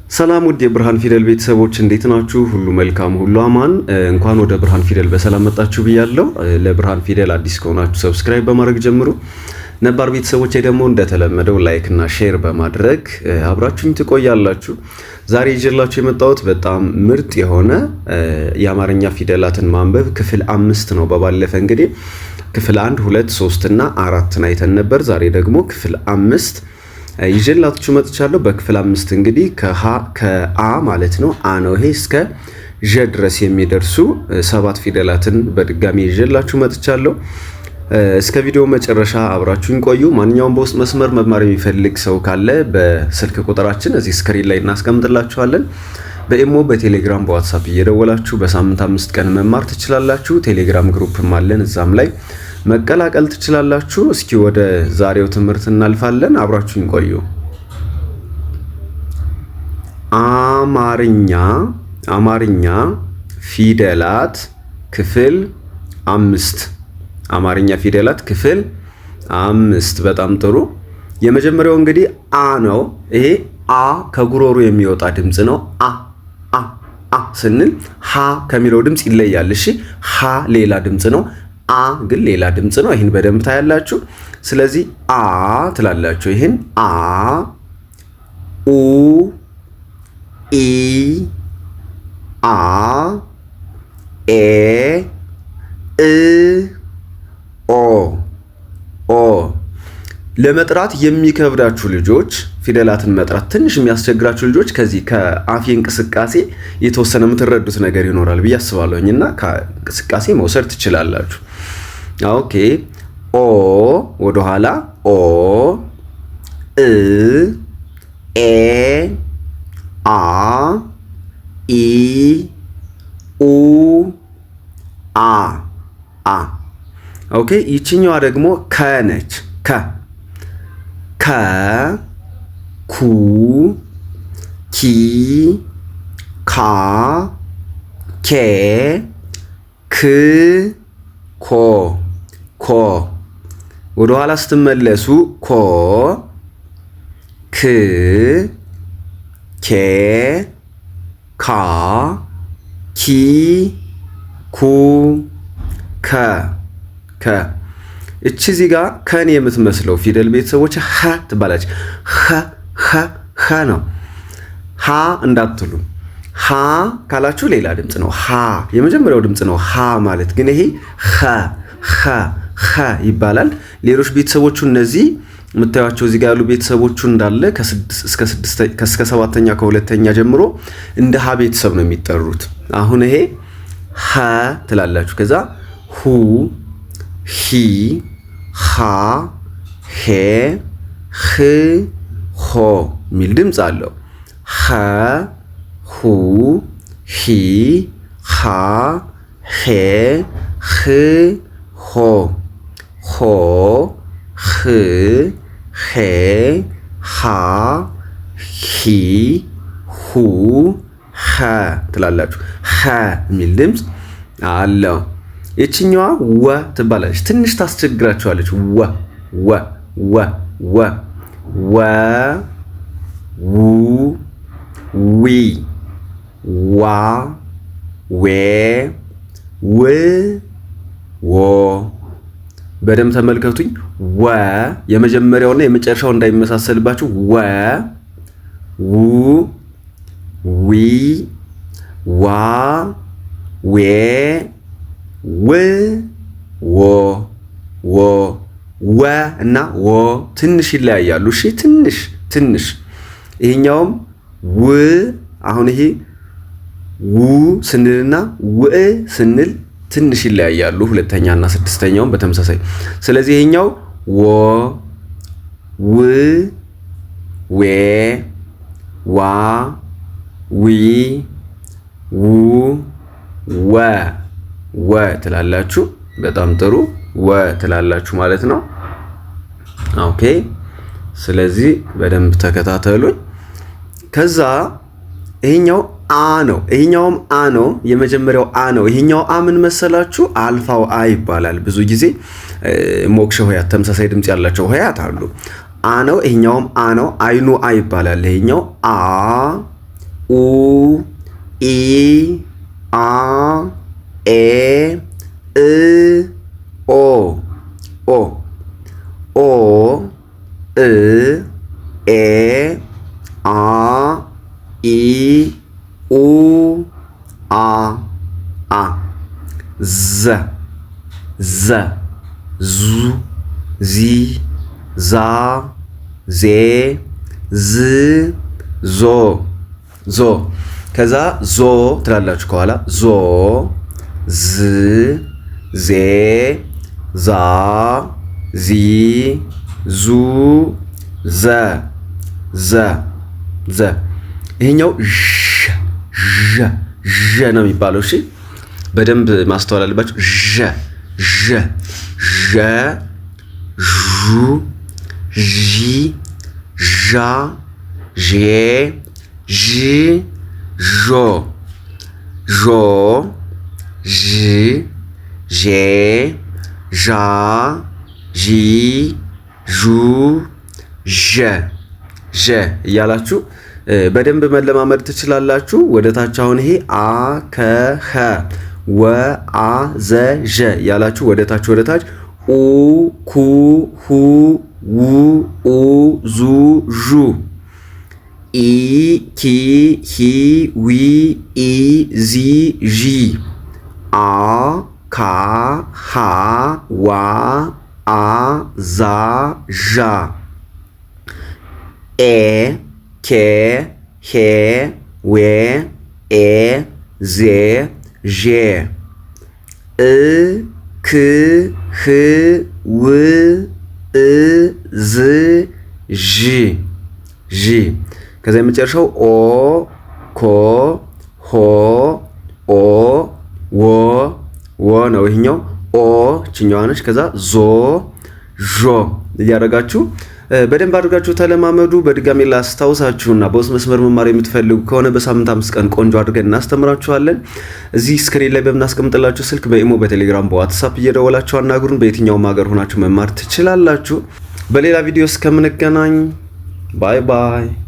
ሰላም ውድ የብርሃን ፊደል ቤተሰቦች እንዴት ናችሁ? ሁሉ መልካም፣ ሁሉ አማን። እንኳን ወደ ብርሃን ፊደል በሰላም መጣችሁ ብያለሁ። ለብርሃን ፊደል አዲስ ከሆናችሁ subscribe በማድረግ ጀምሩ። ነባር ቤተሰቦቼ ደግሞ እንደተለመደው like እና share በማድረግ አብራችሁኝ ትቆያላችሁ። ዛሬ ይዤላችሁ የመጣሁት በጣም ምርጥ የሆነ የአማርኛ ፊደላትን ማንበብ ክፍል 5 ነው። በባለፈ እንግዲህ ክፍል 1፣ 2፣ 3 እና 4ን አይተን ነበር። ዛሬ ደግሞ ክፍል 5 ይዤላችሁ መጥቻለሁ። በክፍል 5 እንግዲህ ከሀ ከአ ማለት ነው አ ነው ይሄ እስከ ዠ ድረስ የሚደርሱ 7 ፊደላትን በድጋሚ ይዤላችሁ መጥቻለሁ። እስከ ቪዲዮ መጨረሻ አብራችሁን ቆዩ። ማንኛውም በውስጥ መስመር መማር የሚፈልግ ሰው ካለ በስልክ ቁጥራችን እዚህ screen ላይ እናስቀምጥላችኋለን። በኢሞ፣ በቴሌግራም፣ በዋትሳፕ እየደወላችሁ በሳምንት 5 ቀን መማር ትችላላችሁ። ቴሌግራም group ም አለን፣ እዛም ላይ መቀላቀል ትችላላችሁ። እስኪ ወደ ዛሬው ትምህርት እናልፋለን። አብራችሁን ቆዩ። አማርኛ አማርኛ ፊደላት ክፍል 5 አማርኛ ፊደላት ክፍል 5። በጣም ጥሩ። የመጀመሪያው እንግዲህ አ ነው። ይሄ አ ከጉሮሮ የሚወጣ ድምፅ ነው። አ አ አ ስንል ሀ ከሚለው ድምፅ ይለያል። እሺ ሀ ሌላ ድምፅ ነው። አ ግን ሌላ ድምፅ ነው። ይህን በደንብ ታያላችሁ። ስለዚህ አ ትላላችሁ። ይህን አ፣ ኡ፣ ኢ፣ አ፣ ኤ፣ እ፣ ኦ ኦ። ለመጥራት የሚከብዳችሁ ልጆች፣ ፊደላትን መጥራት ትንሽ የሚያስቸግራችሁ ልጆች ከዚህ ከአፌ እንቅስቃሴ የተወሰነ የምትረዱት ነገር ይኖራል ብዬ አስባለሁኝ እና ከእንቅስቃሴ መውሰድ ትችላላችሁ። Okay ኦ ወደኋላ ኦ እ ኤ አ ኢ ኡ አ አ። Okay ይችኛዋ ደግሞ ከ ነች። ከ ከ ኩ ኪ ካ ኬ ክ ኮ ኮ። ወደ ኋላ ስትመለሱ ኮ ክ ኬ ካ ኪ ኩ ከ ከ። እቺ እዚህ ጋር ከን የምትመስለው ፊደል ቤተሰቦች ሀ ትባላለች። ሀ ሀ ሀ ነው። ሀ እንዳትሉ። ሀ ካላችሁ ሌላ ድምፅ ነው። ሀ የመጀመሪያው ድምፅ ነው። ሀ ማለት ግን ይሄ ሀ ሀ ሀ ይባላል። ሌሎች ቤተሰቦቹ እነዚህ የምታዩቸው እዚህ ጋር ያሉ ቤተሰቦቹ እንዳለ እስከ ሰባተኛ ከሁለተኛ ጀምሮ እንደ ሀ ቤተሰብ ነው የሚጠሩት። አሁን ይሄ ሀ ትላላችሁ። ከዛ ሁ ሂ ሃ ሄ ህ ሆ የሚል ድምፅ አለው። ሀ ሁ ሂ ሃ ሄ ህ ሆ ሆ ህ ሄ ሃ ሂ ሁ ኸ ትላላችሁ። ኸ የሚል ድምፅ አለው። ይችኛዋ ወ ትባላለች። ትንሽ ታስቸግራችኋለች። ወ ወ ወ ወ ወ ው ዊ ዋ ዌ ው ዎ። በደንብ ተመልከቱኝ። ወ የመጀመሪያውና የመጨረሻው እንዳይመሳሰልባችሁ። ወ ው ዊ ዋ ዌ ው ዎ ዎ። ወ እና ዎ ትንሽ ይለያያሉ። እሺ ትንሽ ትንሽ። ይሄኛውም ው አሁን ይሄ ው ስንልና ው ስንል ትንሽ ይለያያሉ። ሁለተኛ እና ስድስተኛውም በተመሳሳይ። ስለዚህ ይሄኛው ወ ው ዌ ዋ ዊ ው ወ ወ ትላላችሁ። በጣም ጥሩ ወ ትላላችሁ ማለት ነው። Okay ስለዚህ በደንብ ተከታተሉኝ። ከዛ ይሄኛው አ ነው። ይሄኛውም አ ነው። የመጀመሪያው አ ነው። ይሄኛው አ ምን መሰላችሁ? አልፋው አ ይባላል። ብዙ ጊዜ ሞክሸ ሆሄያት ተመሳሳይ ድምጽ ያላቸው ሆሄያት አሉ። አ ነው። ይሄኛውም አ ነው። አይኑ አ ይባላል። ይሄኛው አ ኡ ኢ አ ኤ እ ኦ ኦ ኦ እ ኤ አ ኢ ኡ አ አ ዘ ዘ ዙ ዚ ዛ ዜ ዝ ዞ ዞ። ከዛ ዞ ትላላችሁ ከኋላ ዞ ዝ ዜ ዛ ዚ ዙ ዘ ዘ ዘ። ይሄኛው ዠ ዠ ዠ ነው የሚባለው። እሺ በደንብ ማስተዋል አለባችሁ። ዠ ዠ ዠ ዡ ዢ ዣ ዤ ዥ ዦ ዦ ዥ ዤ ዣ ዢ ዡ ዠ ዠ እያላችሁ በደንብ መለማመድ ትችላላችሁ። ወደ ታች አሁን ይሄ አ ከ ኸ ወ አ ዘ ዠ እያላችሁ ወደ ታች ወደ ታች ኡ ኩ ሁ ው ኡ ዙ ዡ ኢ ኪ ሂ ዊ ኢ ዚ ዢ አ ካ ሃ ዋ አ ዛ ዣ ኤ ኬ ሄ ዌ ኤ ዜ ዤ እ ክ ህ ው እ ዝ ዥ ዥ። ከዛ የመጨረሻው ኦ ኮ ሆ ኦ ወ ወ ነው። ይሄኛው ኦ ችኛዋ ነች። ከዛ ዞ ዦ እያደረጋችሁ በደንብ አድርጋችሁ ተለማመዱ። በድጋሚ ላስታውሳችሁና በውስጥ መስመር መማር የምትፈልጉ ከሆነ በሳምንት 5 ቀን ቆንጆ አድርገን እናስተምራችኋለን። እዚህ screen ላይ በምናስቀምጥላችሁ ስልክ በኢሞ፣ በቴሌግራም፣ በዋትሳፕ እየደወላችሁ አናግሩን። በየትኛውም ሀገር ሆናችሁ መማር ትችላላችሁ። በሌላ ቪዲዮ እስከምንገናኝ bye bye።